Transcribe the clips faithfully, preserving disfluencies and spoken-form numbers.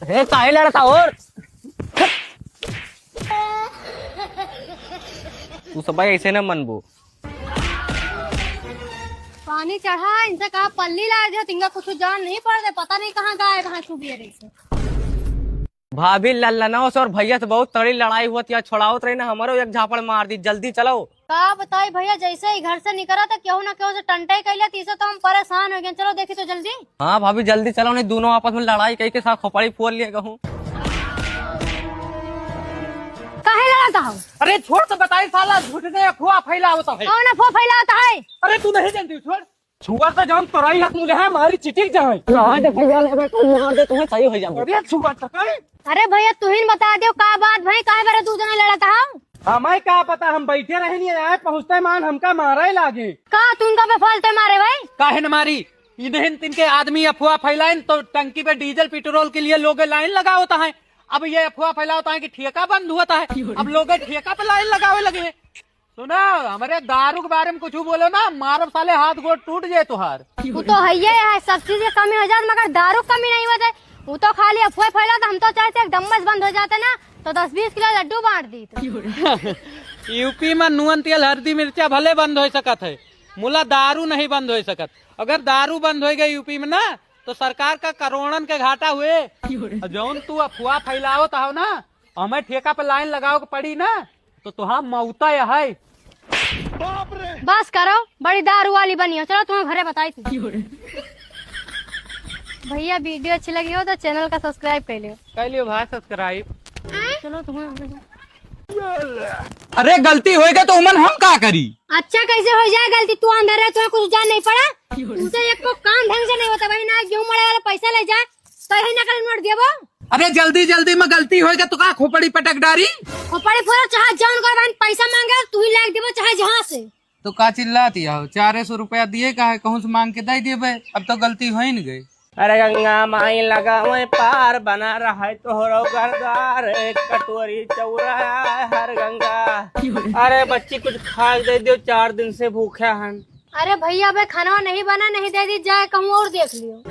हे, काहे लड़त हा और? तू सब ऐसे ना मनबो। पानी चढ़ा, इनसे कहा पल्ली ला दे, तिनका कुछ जान नहीं पड़ रहे, पता नहीं कहाँ गाय भैंस उबिये रही से। भाभी, लल्लनवा से और भैया से बहुत तगड़ी लड़ाई हुआ, या छोड़ावत रही ना, हमरो एक झापड़ मार दी। जल्दी चलो। का बताई भैया, जैसे ही घर से निकला था, केहू ना केहू से टंटाई कैले, तीसरे तो हम परेशान हो गए। चलो देखी तो जल्दी। हाँ भाभी, जल्दी चलो, नहीं दोनों आपस में लड़ाई कई के साथ खोपड़ी फोड़ लिए कहूँ। काहे लड़त हो? अरे छोड़ तो बताई साला, झूठ से अफवाह फैलावत है। कौन अफवाह फैलावत है? अरे तू नहीं जानती, छोड़। छुआ तो जान तोराई हाथ मुझे है, मारी चिटिक जाए। रहा दे भैया, ले बेटा, मार दे, तुम्हें सही हो जाओ। अरे छुआ तो कर। अरे भैया, तू ही बता दो का बात भाई, काहे बारे तू जना लड़त हो? हमें का पता, हम बैठे रहे नहीं आए, पहुँचते मान हमका मारा ही लागे। का तू उनका पे फालतू मारे भाई? काहे न मारी? इन्हें तिनके आदमी अफवाह फैलाइन तो टंकी पे डीजल पेट्रोल के लिए लोग लाइन लगावत हैं। अब ये अफवाह फैलावत हैं कि ठेका बंद हुआ था, अब लोग ठेका पे लाइन लगावे लगे। सुना, हमरे दारू के बारे में कुछ बोलो ना, मारब साले, हाथ गोड़ टूट जाए तुहार। वो तो है ही है, सब चीज के कमी हो जात, मगर दारू के कमी नहीं होते। वो तो खाली अफवाह फैला, तो हम तो चाहते एक डम्मस बंद हो जाते ना, तो दस बीस किलो लड्डू बांट दी तो। यूपी में नून, तेल, हल्दी, मिर्चा भले बंद हो सकत है, मुला दारू नहीं बंद हो सकत। अगर दारू बंद हो गई यूपी में ना, तो सरकार का करोड़न के घाटा हुए। और जौन तू अफवाह फैलावत हो ना, हमें ठेका पे लाइन लगावे के पड़ी ना, तो तुहार मौता यह है। बस करो, बड़ी दारू वाली बनी हो। चलो तुम्हें घरे बताई थी। भैया वीडियो अच्छी लगी हो तो चैनल का सब्सक्राइब कर लियो। कर लियो भाई सब्सक्राइब। चलो तुम्हें अरे गलती होएगा तो उमन हम का करी? अच्छा कैसे हो जाए गलती? तू अंदर रहे, तुम्हें कुछ जान नहीं पड़ा? तुमसे एक को काम ढंग से नहीं होता भाई, ना गेहूं मड़े वाला पैसा ले जाए, तो यही नकल नोट देबो। अरे जल्दी जल्दी में गलती होएगा तो का खोपड़ी पटक डारी? खोपड़ी फोड़ो चाहे जौन कर बहन पैसा मांगे तू ही लाग देबो चाहे जहाँ से। तो का चिल्लाती हो? चारे सौ रुपया दिए का है, कहूँ से मांग के दे देबे, अब तो गलती हो ही न गई। अरे गंगा माई लगावे पार, बना रहा है तोहरो घर द्वार, एक कटोरी चौरा हर गंगा। अरे बच्ची कुछ खा के दे दियो, चार दिन से भूखे हन। अरे भैया, अबे खाना नहीं बना, नहीं दे दी जाए, कहूँ और देख लियो।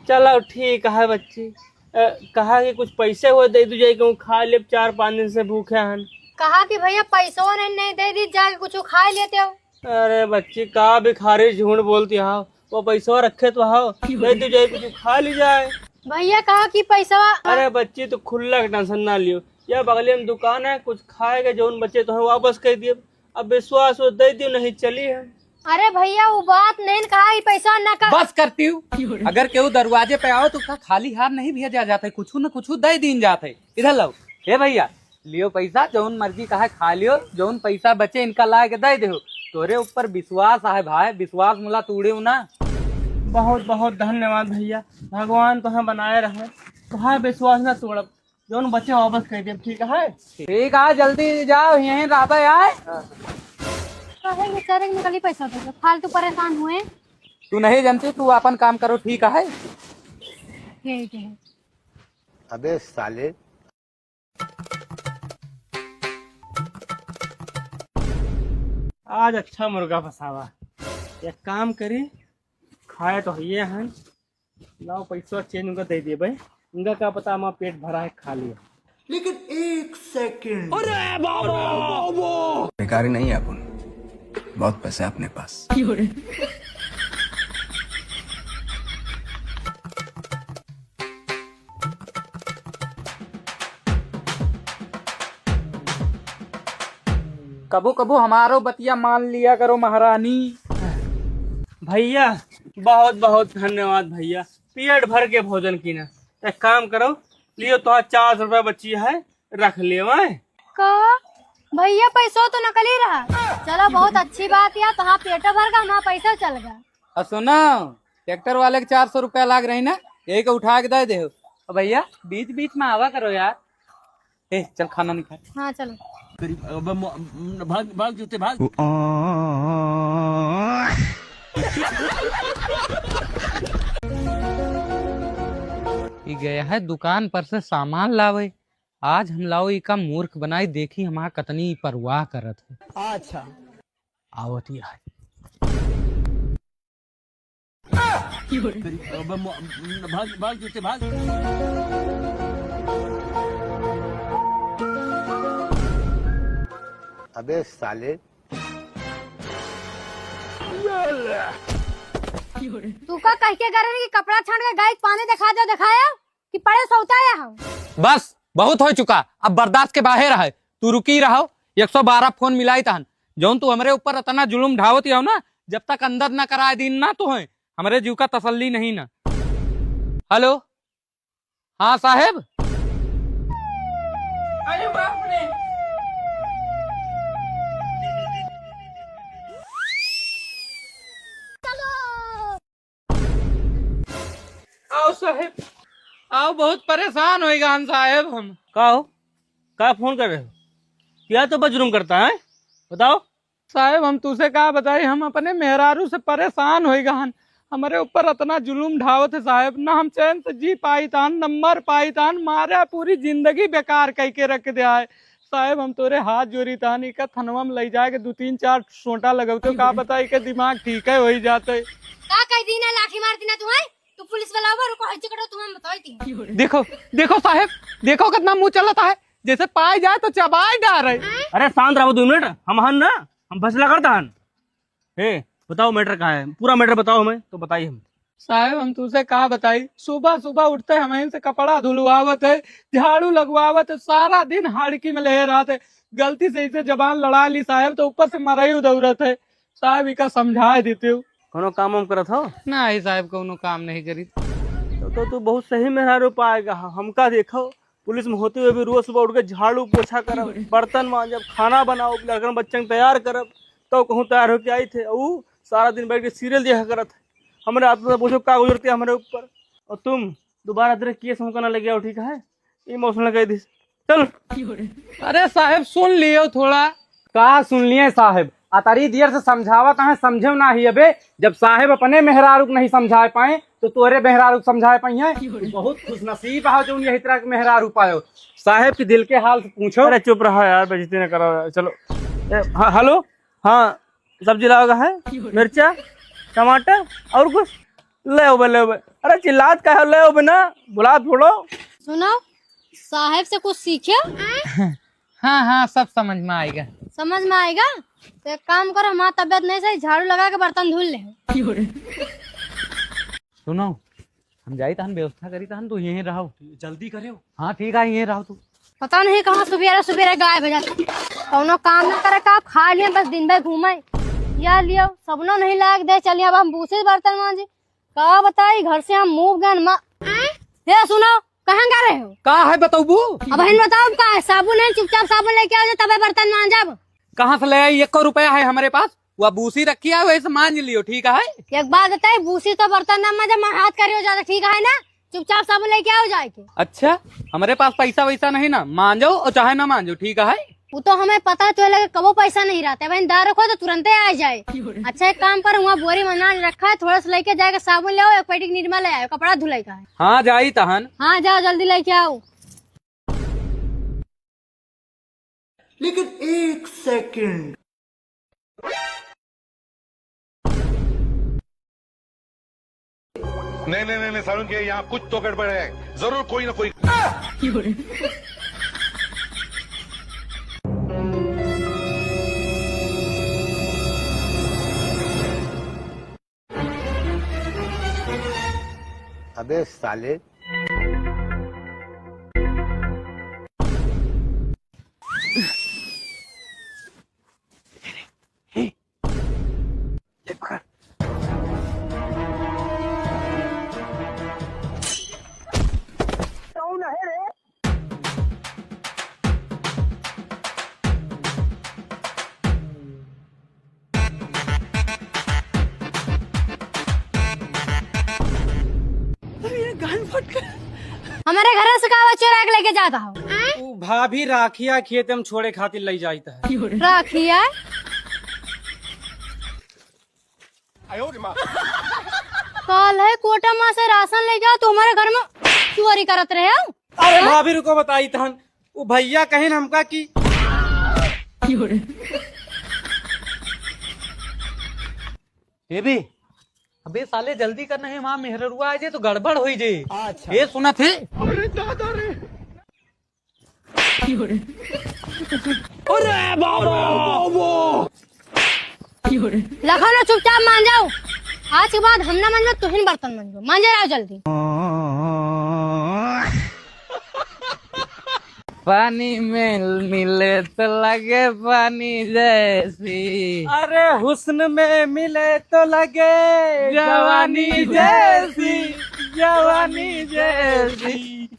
चलो ठीक है बच्ची, अ, कहा कि कुछ पैसे हुए दे दू जाए, कहूँ खा ले, चार पाँच दिन से भूखे हन। कहा कि भैया पैसों नहीं, नहीं दे दी जाए, कुछ खा लेते हो। अरे बच्ची, का भिखारी झूठ बोलती हो, वो पैसवा रखे तो हो, दे दू जाए, कुछ खा ली जाए। भैया कहा कि पैसवा अरे बच्ची, तू खुल्ला के टेंशन ना लियो, या बगले में दुकान है, कुछ खाएगा जौन बचे तो वापस कर दिए। अब विश्वास हो दे दियो, नहीं चली है। अरे भैया, वो बात नहीं न कहा, ये पैसा ना का। बस करती हूँ। अगर केहू दरवाजे पे आओ तो का खाली हाथ नहीं भेजा जाता है, कुछ न कुछ दे दीन जाता है। इधर लाओ, हे भैया, लियो पैसा, जौन मर्जी कहा खा लियो, जौन पैसा बचे इनका ला के दे दे। तोरे ऊपर विश्वास आहे भाई, विश्वास मुला तोड़े ना। बहुत बहुत धन्यवाद भैया, भगवान तुहें बनाए रहे, तुहार विश्वास ना तोड़ब। जौन बचे वापस कर देब, ठीक है? ठीक है, जल्दी जाओ, यहीं रहबे आए। काहे बेचारे के निकली पैसा दे, फालतू परेशान हुए। तू नहीं जानती, तू अपन काम करो, ठीक है? ठीक है। अबे साले। आज अच्छा मुर्गा फंसावा। एक काम करी, खाए तो हइये हन, लाओ पैसा चेंज उनका दे दिए भाई, उनका का पता हमारा पेट भरा है खा लिया। लेकिन एक सेकंड। अरे बाबा, बाबा। बेकारी नहीं है अपन, बहुत पैसा है अपने पास। कबो कबो हमारो बतिया मान लिया करो महारानी। भैया, बहुत बहुत धन्यवाद भैया, पेट भर के भोजन कीना। एक काम करो, लियो तो चार सौ रुपया बची है, रख लियो। का भैया, पैसो तो नकली रहा। चलो, बहुत अच्छी बात है, तोहार पेटो भर गा, हमारा पैसो चल गा। और सुनो, ट्रैक्टर वाले के चार सौ रुपया लाग रही ना, यही को उठा के दे दे। और भैया, बीच बीच में आवा करो यार। ए, चल खाना निकाल। हाँ, चलो। करीब, अब म-, भाग, भाग जूते, भाग। ई गया है दुकान पर से सामान लावे। आज हम लाओ इका मूर्ख बनाई, देखी हमार कतनी परवाह करत है। अच्छा। आवत ही है। अब म-, भाग, भाग, जूते भाग। अबे साले। तू का कह के गए रहे कि कपड़ा छांट के गाय के पानी दिखा दे, दिखाया कि पड़े सौता है हम? बस, बहुत हो चुका, अब बर्दाश्त के बाहर है। तू रुकी रहो, एक सौ बारह फोन मिलाई तहन। जौन तू हमरे ऊपर इतना जुलुम ढावत हो ना, जब तक अंदर न कराए दीन ना तू है, हमरे जीव का तसल्ली नहीं ना। हेलो, हाँ साहेब। अरे बाप रे। आओ साहेब, आओ, बहुत परेशान होइगा हम साहेब हम। का हो? का फोन कर रहे हो? क्या तो बजरुम करता है? बताओ। साहेब, हम तुसे का बताई, हम अपने मेहरारू से परेशान होइगा हन। हमरे ऊपर इतना जुलुम ढावत है साहेब, ना हम चैन से जी पाई तान, न मर पाई तान, मारे पूरी जिंदगी बेकार कई के रख दिया है। साहेब, हम तोरे हाथ जोड़ी तान, इका थनवा में लई जाए के दू तीन चार सोटा लगौते, का बताई के दिमाग ठीक है होई जाते। का कह दी ना, लाठी मार दी ना तू, हैं? तू पुलिस वाला हो, रुको, हई चिकड़ो, तू हम बताई थी। देखो, देखो साहेब, देखो कितना मुंह चलता है, जैसे पाए जाए तो चबाए जा रहे। अरे शांत रहो दो मिनट, हम हन ना, हम फैसला करता हन। ए, बताओ मैटर का है, पूरा मैटर बताओ हमें, तो बताइए हम। साहेब, हम तुसे का बताई, सुबह सुबह उठते हम इनसे कपड़ा धुलवावत है, झाड़ू लगवावत है, सारा दिन हाड़की में लहे रहत है। गलती से इसे जबान लड़ा ली साहेब, तो ऊपर से मरई उदौरत है। साहेब, इका समझाए देते हो। कोनो काम वाम करत हो? नहीं साहेब, कोनो काम नहीं करी। तो, तो तू बहुत सही मेहरारू पाएगा। हमका देखो, पुलिस में होते हुए भी रोज सुबह उठ के झाड़ू पोछा करब, बर्तन मांजब, खाना बनाओ, लड़कन बच्चन के तैयार करब, तो कहूँ तैयार होके आई थे। ऊ सारा दिन बैठ के सीरियल देखा करत है। हमरे आदत पूछो का गुजरती है हमरे ऊपर। और तुम दोबारा तेरे केस हमका ना लगे आओ, ठीक है? इमोशनल कह दिस। चल। अरे साहेब, सुन लियो थोड़ा। का सुन लिए साहेब? अतरी देर से समझावत हैं, समझे ना ही अबे। जब साहेब अपने मेहरारू को नहीं समझाए पाए, तो तोरे मेहरारू को समझाए पाई हैं? तू बहुत खुशनसीब हो जो यही तरह के मेहरारू पायो। साहेब की दिल के हाल से पूछो। अरे चुप रहा यार, बेइज्जती ना करो। चलो। ए, ह-, हेलो। हाँ, सब्जी लाओगा है? मिर्चा, टमाटर और कुछ? ले आओ बे, ले आओ बे। अरे चिल्लात का है, ले आओ बे ना, बुला छोड़ो। सुनो, साहेब से कुछ सीखे। हाँ, हाँ, सब समझ में आएगा। समझ में आएगा? तो एक काम करो, हमार तबियत नहीं सही, झाड़ू लगा के बर्तन धुल ले। सुनो, हम जाई तहन व्यवस्था करी तहन, तू यहीं रहो। जल्दी करेओ। हाँ, ठीक है, यहीं रहो तू। पता नहीं कहाँ सुबेरे सुबेरे गायब हो जाता। कौनो काम ना करे का, खा लिए बस दिन भर घूमे। या लियो, सबनो नहीं लायक दे, चलिए अब हम बूसी बर्तन मांजी। का बताई, घर से हम move गन मा-, हे सुनो, कहाँ गा रहे हो? का है बतौबू? अब हिन बताओ का है, साबुन है, चुपचाप साबुन लेके आओ, तबे बर्तन मांजब। कहाँ से ले आई? एको रुपया है हमरे पास, वह बूसी रखी है, वही से मांज लियो, ठीक है? एक बात बताई, बूसी तो बर्तन ना मांजे, मैं हाथ करियो ज्यादा, ठीक है ना? चुपचाप साबुन लेके आओ जाए के। अच्छा, हमरे पास पैसा वैसा नहीं ना, मांजो और चाहे ना मांजो, ठीक है? वो तो हमें पता है, तो लगे कबो पैसा नहीं रहता है, बहन दार रखो तो तुरंते आ जाए। अच्छा, एक काम करो, वहाँ बोरी में अनाज रखा है, थोड़ा सा लेके जाके साबुन ले आओ, एक पैकेट निरमा ले आओ, कपड़ा धुलाई का है। हाँ, जाई तहन। हाँ, जाओ, जल्दी लेके आओ। लेकिन एक सेकंड। नहीं, नहीं, नहीं, नहीं, सारुण के यहाँ कुछ तो गड़बड़ है, जरूर कोई ना कोई। अबे साले। अरे, ये गन फट गया। हमारे घर से का चोरा के लेके जाता हो? वो भाभी राखिया खेत में छोड़े खातिर ले जाता है। राखिया? काल है कोटा माँ से राशन ले जाओ तो हमारे घर में चोरी करत रहे हो। अरे हाँ? भाभी रुको, बताई तहन। वो भैया कहिन हमका कि बेबी, अबे साले, जल्दी कर, नहीं हमार मेहररुआ आ जाए तो गड़बड़ होई जाए। अच्छा। ये सुनत है? अरे दादा रे। अरे बाबा, बाबा। लखन, चुपचाप मान जाओ। आज के बाद हम ना मांजो, तुहिन बर्तन मांजो। मांजे रहो जल्दी। पानी में मिले तो लगे पानी जैसी। अरे हुस्न में मिले तो लगे जवानी जवानी जैसी, जैसी। जवानी जैसी।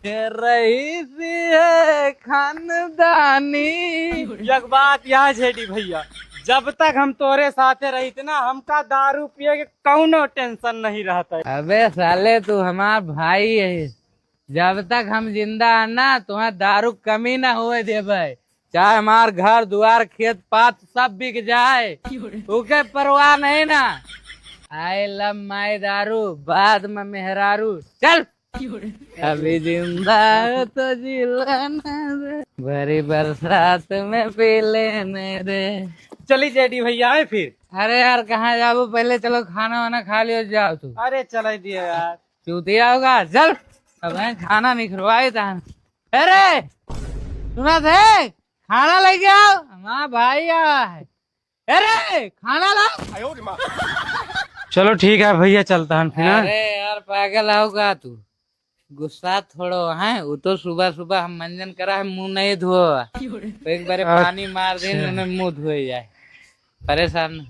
ये रईसी है खानदानी। एक बात याद है डी भैया, जब तक हम तोरे साथे रहित ना, हमका दारू पिए के कौनो tension नहीं रहता है। अबे साले, तू हमार भाई है, जब तक हम जिंदा है ना, तुम्हें दारू कमी ना होए देबे, चाहे हमार घर दुआर खेत पात सब बिक जाए, ओके परवाह नहीं ना। I love my दारू, बाद में मेहरारू। चल। अभी जिंदा हो तो जी लेने दे, भरी बरसात में पी लेने दे। चली जेडी भैया, आए फिर। अरे यार, कहाँ जाबो, पहले चलो खाना वाना खा लियो, जाओ तू। अरे चलाई दिए यार। चूतिया होगा, चल। अब है खाना नहीं खिलवाए तान। अरे सुना थे, खाना लेके आओ, हमारा भाई आवा है। अरे खाना ला। चलो ठीक है भैया, चलता हन फिर, हाँ? अरे यार पागल आओगा तू, गुस्सा थोड़ो है। वो तो सुबह सुबह हम मंजन करा है, मुंह नहीं धोआ, तो एक बारे पानी मार दे, अच्छा। उन्हें मुंह धोए जाए। परेशान नहीं।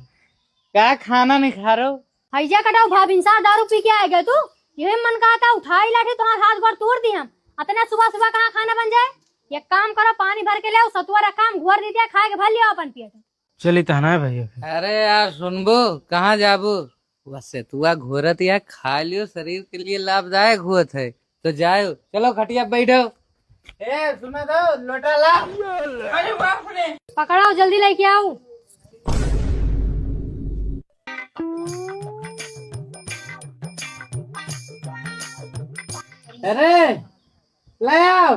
का खाना नहीं खा रहे हो? हैजा कटाऊ, भाभी साथ दारू पी के आ गए तू। यही मन कहा था उठाई लाठी तुम्हारा हाथ गोड़ तोड़ दी हम। अतना सुबह सुबह कहाँ खाना बन जाए? एक काम करो, पानी भर के ले आओ, सतुआ रखा हम घोर दी दिया, खा के भर लियो अपन पेट। चली तहना है भैया फिर। अरे यार सुनबो, कहाँ जाबो? वह सतुआ घोरत या खा लियो, शरीर के लिए लाभदायक होत है, तो जाओ। चलो खटिया बैठो। ए सुना दो, लोटा ला। अरे बाप रे। पकड़ाओ, जल्दी लेके आओ। अरे ले आओ।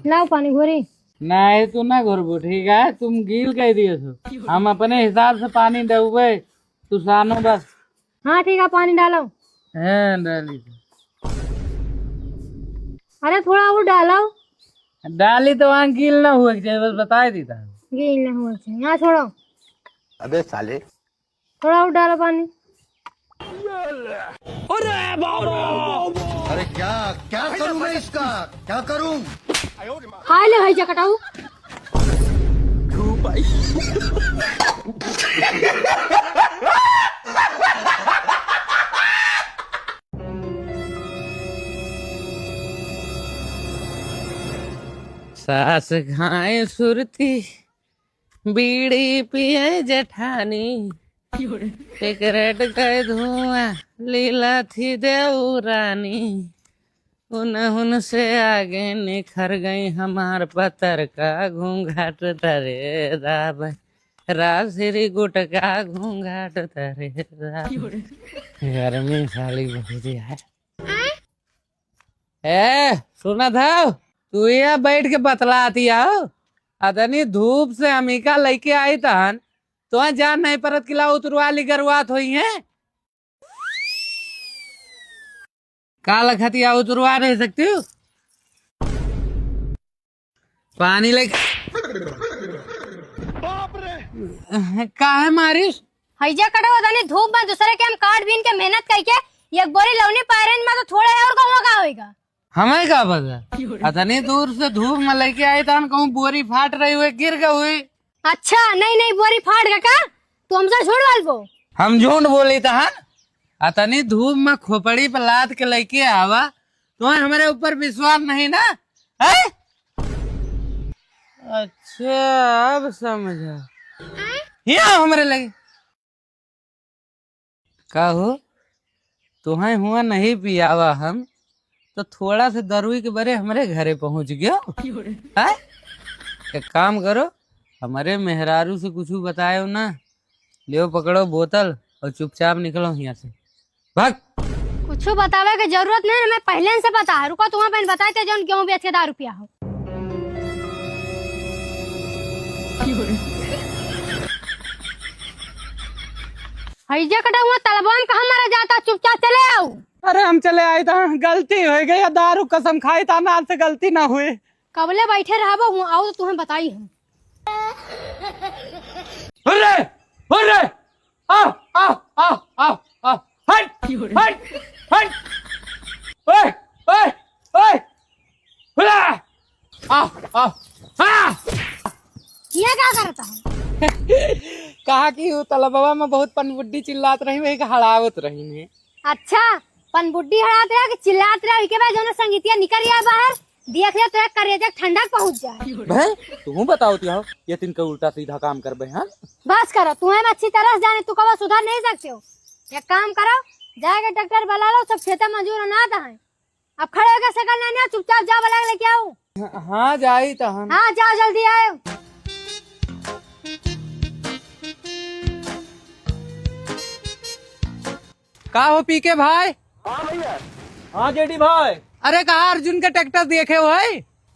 लाओ पानी घोरी। नहीं, तू ना घोरबो, ठीक है? तुम गील कह दिए हो। हम अपने हिसाब से पानी देबे, तू सानो बस। हाँ ठीक है, पानी डालो। हाँ डाली। अरे थोड़ा और डालो। डाली तो वहाँ गील ना हुआ चाहिए, बस बताए दी था। गील ना हुआ चाहिए, यहाँ छोड़ो। अबे साले। थोड़ा और डालो पानी। अरे बाबा। अरे क्या, क्या करूं मैं इसका, क्या करूं? खा ले भाई जकटाऊ। सास खाए सुरती, बीड़ी पिए जेठानी, सिगरेट के धुआं लीला थी देवरानी। उनहुन से आगे निखर गई हमार पतर का घूंघट तरे दाब, राजश्री गुट का घूंघट तरे दाब। गर्मी साली बहुत ही है। ए, सुना था, तू यहाँ बैठ के बतलाती आओ। अतनी धूप से हमीका लइके आई तहन, तो जान नहीं परत कि ला उतरवा ली गरुआत होई है। का लखतिया उतरवा नहीं सकती हो? पानी लेके। बाप रे। काहे मारिस? हैजा कटो, अतनी धूप में दूसरे के हम काट बीन के मेहनत कइके एक बोरी लौनी पायरन में तो थोड़ा और कहूँ का होइगा। हमें का पता? अतनी दूर से धूप में लेके आई तहन कहूँ बोरी फाट रही हुई, गिर गई हुई। अच्छा, नहीं, नहीं, बोरी फाट गया का? तू हमसे झूठ बोलबो? हम झूठ बोली तहन? अतनी धूप में खोपड़ी पर लाद के लेके आवा, तुम्हें हमारे ऊपर विश्वास नहीं ना? है? अच्छा, अब समझा। ये आओ हमरे लगे। का हो, तुहें हुआ नहीं पियावा हम, तो थोड़ा से दरुई के बरे हमरे घरे पहुँच गयो। हैं? एक काम करो, हमरे मेहरारू से कुछ बतायो ना, लियो पकड़ो बोतल और चुपचाप निकलो यहाँ से। भाग। कुछ बतावे के जरूरत नहीं, हमें पहले से पता है। रुको, तुम्हें पहले बताए थे जौन गेहूं बेच के दारू पिया हो। हैजा कटा हुआ तलबवा में कहाँ मरा जाता, चुपचाप चले आओ। अरे हम चले आए था, गलती होइ गई, दारू कसम खाई था, ना से गलती ना हुई। कबले बैठे रहबो हुआ, आओ तो तुम्हें बताई हम। अरे, अरे, आ, आ, आ, आ, आ, हट, हट, हट। ओए, ओए, ओए। हुला! आ, आ, आ! ये का करता है? कहा कि वो तलबवा में बहुत पनबुड्डी चिल्लात रही, वही के हड़ावत रही ने। अच्छा, पनबुड्डी हड़ात रहा कि चिल्लात रहा, इके बाद जौन संगीतिया निकल गया बाहर, देख ले तोरा करेजा ठंडक पहुंच जाए। बहन, तू बताओ तो हो, ये तिनका उल्टा सीधा काम करबे, हाँ? बस करो, तुम्हें हम अच्छी तरह से जाने, तू कबो सुधर नहीं सकते हो। एक काम करो, जाके ट्रैक्टर बुला लो, सब खेते मजूर अनाथ हैं। अब खड़े होके शकल ना, ना, चुपचाप जाओ, बुला के लेके आओ। हाँ, जाई तो हम। हाँ, जाओ, जल्दी आओ। का हो पीके भाई? हाँ भैया। हाँ जेडी भाई। अरे कहाँ अर्जुन के ट्रैक्टर देखे हो है?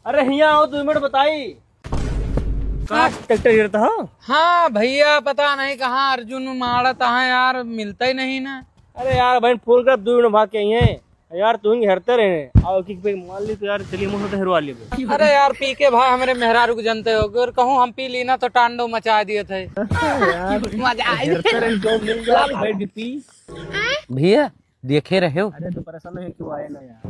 अरे हियाँ आओ, दो मिनट बताई। का ट्रैक्टर गिरता हो? हाँ भैया, पता नहीं कहाँ अर्जुन मारत है यार, मिलता ही नहीं ना। अरे यार भाई, फोन कर, दो मिनट भाग के आई हैं। यार, तू ही हेरते रहे। आओ, किक पे मान ली तो यार, चलिए, मुझे तो हेरवा लिए। अरे यार, पी के भाई, हमरे मेहरारू के जनते हो, अगर कहूँ हम पी ली ना, तो टांडो मचा दिए थे। यार, मजा आई। हेरते रहे, जो मिल गया, भाई, डीपी। भैया, देखे रहे हो? अरे, तो परेशान है, क्यों आए ना यार?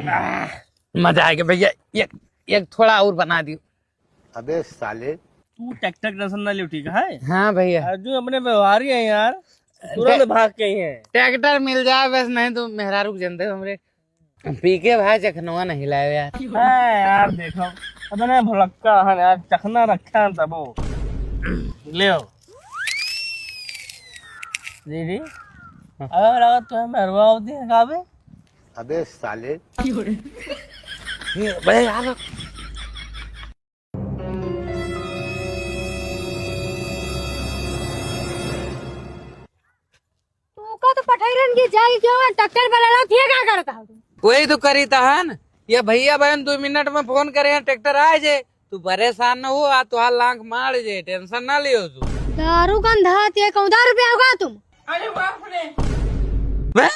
आह, मजा आ गया भैया, एक, एक थोड़ा और बना दियो। अबे साले। तू ट्रैक्टर टेंशन ना लियो, ठीक है? हाँ भैया। अर्जुन अपने व्यवहारी है यार, तुरंत ट्रै-, भाग के ही है। ट्रैक्टर मिल जाए बस, नहीं तो मेहरारू के जनते हो हमरे। पीके भाई चखनवा नहीं लाए यार। है यार, देखो, अपने भुलक्का है यार, चखना रखा है तबो। ले आओ। जी, जी। हाँ। अगर, अगर तुम्हें मेहरवा होती है, का बे? अबे साले। ये, बे, यार। तू का तो पठाई रहन की जाई क्यों है? ट्रैक्टर वाला लोग ये का करता है? वही तो करी तहन। ये भैया बहन दो मिनट में फोन करे हैं, ट्रैक्टर आ जे। तू परेशान न हो, आ तुहार लांख मार जे, टेंशन ना लियो तू। दारू गंधा ते कौन दारू पे होगा तुम? अरे बाप रे। बे,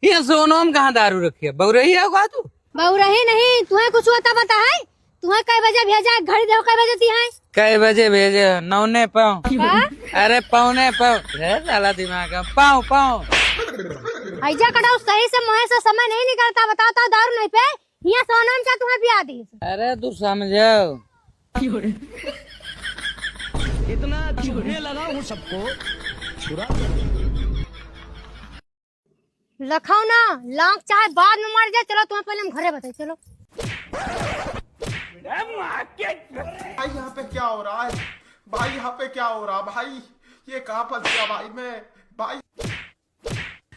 ये सोनो में कहाँ दारू रखी है? बउरही होगा तू? बउरही नहीं, तुम्हें कुछ होता पता है? तुम्हें कै बजे भेजा है? घड़ी देखो कै बजे ती है? कै बजे भेजे हो? नौने पाँव। का? अरे पौने पाँव। हे साला दिमाग है। पाँव, पाँव। ऐजा कटाऊ सही से मोहे से समय नहीं निकलता, बताओ तो दारू नहीं पे? हियाँ सोनम का तुम्हें पिया दी। अरे तू समझो। इतना चुभने लगा हूँ सबको। लखाओ ना, लांख चाहे बाद में मर जाए, चलो तुम्हें पहले हम घरे बताई, चलो। भाई, यहाँ पे क्या हो रहा है? भाई, यहाँ पे क्या हो रहा भाई? ये कहाँ फंस गया भाई मैं? भाई,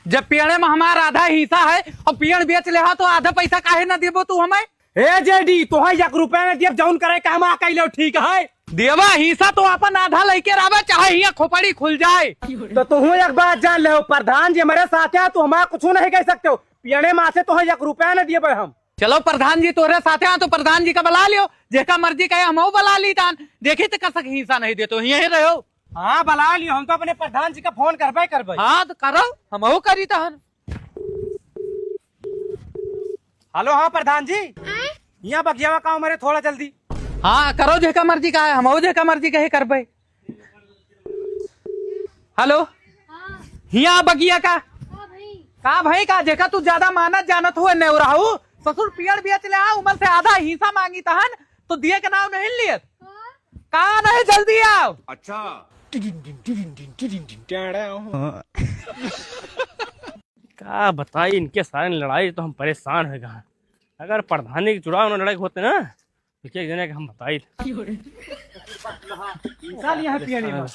जब पेड़े में हमार आधा हिस्सा है और पेड़ बेच लेहा तो आधा पैसा काहे ना देबो तू हमें? ए जेडी, तोहे एक रुपया न दियब, जौन करे के हम आ कइलो, ठीक है? देवा हिस्सा तो अपन आधा लइके रहबे, चाहे हियां खोपड़ी खुल जाए। तो तुहू एक बात जान ले, प्रधान जी हमारे साथ है, तू हमारा कुछ नहीं कह सकते हो। पियने माँ से तोहे एक रुपया न दियबे हम। चलो प्रधान जी तोरे साथे हैं तो प्रधान जी का बुला लियो, जेका मर्जी कहे हमहू बुला ली तान। देखी तो कसक हिस्सा नहीं देतो, यहीं रहो। हाँ बुला लियो, हम तो अपने प्रधान जी का फोन करबे करबे। हाँ तो करो, हमहू करी तान। हेलो, हाँ प्रधान जी, यहाँ बगियावा का हमारे थोड़ा जल्दी। हाँ करो, जेका मर्जी का है, हमहू जेका मर्जी कहे करबे। हेलो, हाँ। हिया बगिया का? का भाई? का भाई का, जेका तू ज्यादा मानत जानत हुए नेवराहू, ससुर पियड़ बेच लेहा, उमन से आधा हिस्सा मांगी तहन, तो दिए के नाव नहीं लियत। का? का नहीं, जल्दी आओ। अच्छा। का बताई इनके सारे लड़ाई, तो हम परेशान है कहाँ। अगर प्रधानी के चुनाव में लड़ाई होते ना, तो क्या जने के हम बताई। साल यहाँ पियने में।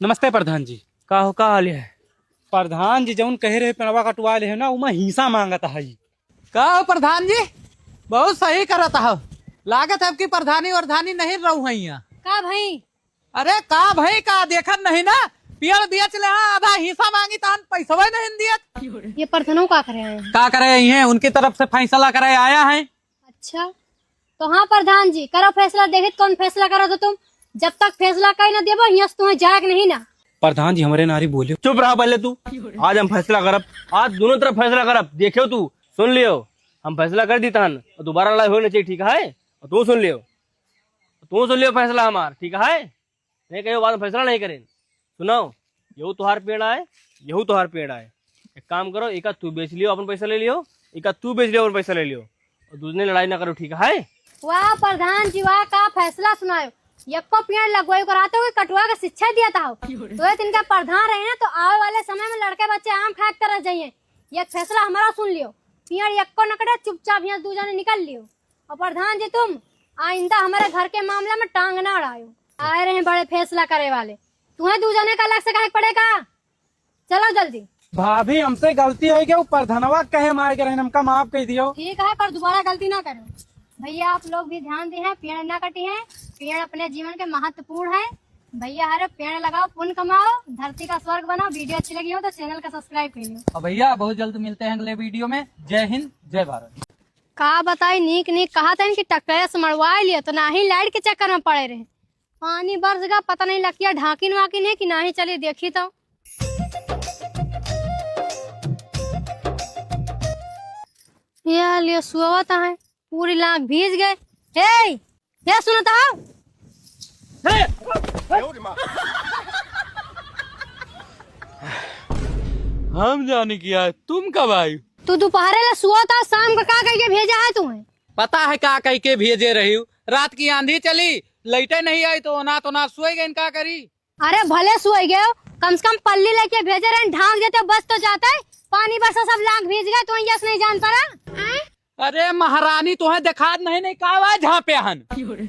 नमस्ते प्रधान जी। का हो, का हाल है? प्रधान जी जौन कहे रहे पेड़वा कटवा ले है ना, उमा हिस्सा मांगत है। का हो प्रधान जी, बहुत सही करत हो। लागत है कि प्रधानी वरधानी नहीं रहू है यहाँ। का भाई? अरे का भाई का, देखत नहीं ना, पेड़ बेच लेहा, आधा हिस्सा मांगी तहन पैसवे नहीं दियत। ये प्रधानो का करे हैं? का करे हैं? उनकी तरफ से फैसला करे आया है। अच्छा, तो हाँ प्रधान जी, करो फैसला, देखित कौन फैसला करत हो तुम। जब तक फैसला कहीं ना देबो, हियां से तुम्हें जाए के नहीं ना। प्रधान जी, हमरे नारी बोले। चुप रहा पहले तू। आज हम फैसला करब, आज दोनों तरफ फैसला करब। देखियो तू, सुन लियो, हम फैसला कर दी तहन, और दोबारा लड़ाई होए ना चाहिए, ठीक है? और तू सुन लियो, तू सुन लियो फैसला हमार, ठीक है? नहीं कहियो बाद में फैसला नहीं करें। सुनाओ, यहू तोहार पेड़ आए, यहू तोहार पेड़ आए। एक काम करो, एका तू बेच लियो, अपन पैसा ले लियो, एका तू बेच लियो, अपन पैसा ले लियो, और दूसरे लड़ाई ना करो, ठीक है? वाह प्रधान जी वाह, का फैसला सुनायो। यक्को पेड़ लगवाई कराते हुए कटवा के शिक्षा दिया था। तो ये तिनका प्रधान रहे ना, तो आवे वाले समय में लड़के बच्चे आम खाए के तरह जाइए। ये फैसला हमारा सुन लियो, पेड़ यक्को न कटे, चुपचाप यहाँ दू जने निकल लियो। और प्रधान जी तुम आइंदा हमारे घर के मामला में टांग ना अड़ायो। आए रहे बड़े फैसला करे वाले, तुम्हें दू जने का अलग से कहे के पड़ेगा। चलो जल्दी। भाभी, हमसे गलती हो गई, ऊपर धनवा कहे मार के रहे, हमका माफ कर दियो। ठीक है, पर दोबारा गलती ना करो। भैया, आप लोग भी ध्यान दी हैं, पेड़ ना कटी हैं, पेड़ अपने जीवन के महत्वपूर्ण है। भैया, हरे पेड़ लगाओ, पुण्य कमाओ, धरती का स्वर्ग बनाओ। वीडियो अच्छी लगी हो तो चैनल का सब्सक्राइब कर लो। और भैया, बहुत जल्द मिलते हैं अगले वीडियो में। जय हिंद, जय भारत। का बताई, नीक नीक कहा था कि ट्रैक्टर से मड़वा लिया, तो ना ही लाइट के चक्कर में पड़े रहे। पानी बरस गा, पता नहीं लकिया ढाकिन वाकिन है कि नाही, चलिए देखी तो। ये लिए सुअवत है, पूरी लाख भीज गए। हे, ये सुनत हो? हम जाने क्या है, तुम कब आई? तू दोपहरे ले सुअत हो, शाम का का कह के भेजा है तुम्हें? पता है का कह के भेजे रही हूँ, रात की आंधी चली, लाइटे नहीं आई तो अनाथ अनाथ सोए गए, का करी? अरे भले सोए गए हो, कम से कम पल्ली लेके भेजे रहे, ढांक देते बस तो जाते। पानी बरसा सब लाख भीज गए, तो यस नहीं जान पड़ा। अरे महारानी, तुम्हें दिखात नहीं, नहीं का बा झांपे हन?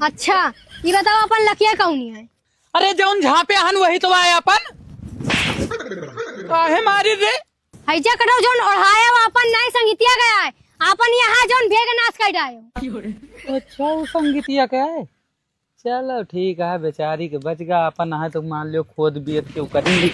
अच्छा, ये बताओ अपन लकिया कौनी है? अरे जौन झांपे हन वही तो आए अपन। काहे मारी रे? हैजा कटो जौन ओढ़ाया वो अपन नहीं संगीतिया गया है, अपन यहाँ जौन भेग नाश कर आयो। अच्छा, वो संगीतिया का है? चलो ठीक है, बेचारी के बच गया, अपन है तो मान लियो खोद बियत के करेंगे।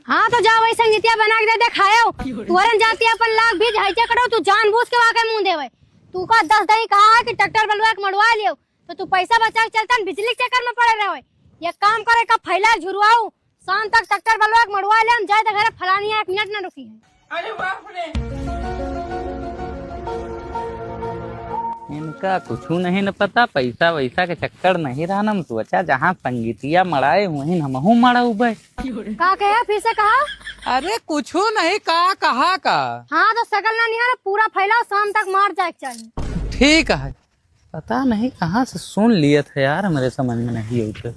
हाँ तो जाओ वही संगीतिया बना के दे दे खायो। तुअरन जाती अपन लाख भीज हैजा कटो, तू जानबूझ के वाके मुंह देवे। तू का दस दही कहा है कि ट्रैक्टर बलवा के मड़वा लियो, तो तू पैसा बचा के चलता न बिजली के चक्कर में पड़े रहो। ये काम करे का फैला झुरवाऊ, शाम तक ट्रैक्टर बलवा के मड़वा ले, हम जाए तो घरे फलानी एक मिनट ना रुकी है। अरे बाप रे। इनका कुछ नहीं न पता, पैसा वैसा के चक्कर नहीं रहन, हम सोचा जहाँ संगीतिया मड़ाए वहीं हमहू मड़ाउबे। का कहे फिर से कहा? अरे कुछ नहीं, का कहा का? हाँ तो सकल ना निहार, पूरा फैलाओ, शाम तक मार जाए के चाहिए। ठीक है। पता नहीं कहाँ से सुन लिया था यार, मेरे समझ में नहीं आवत।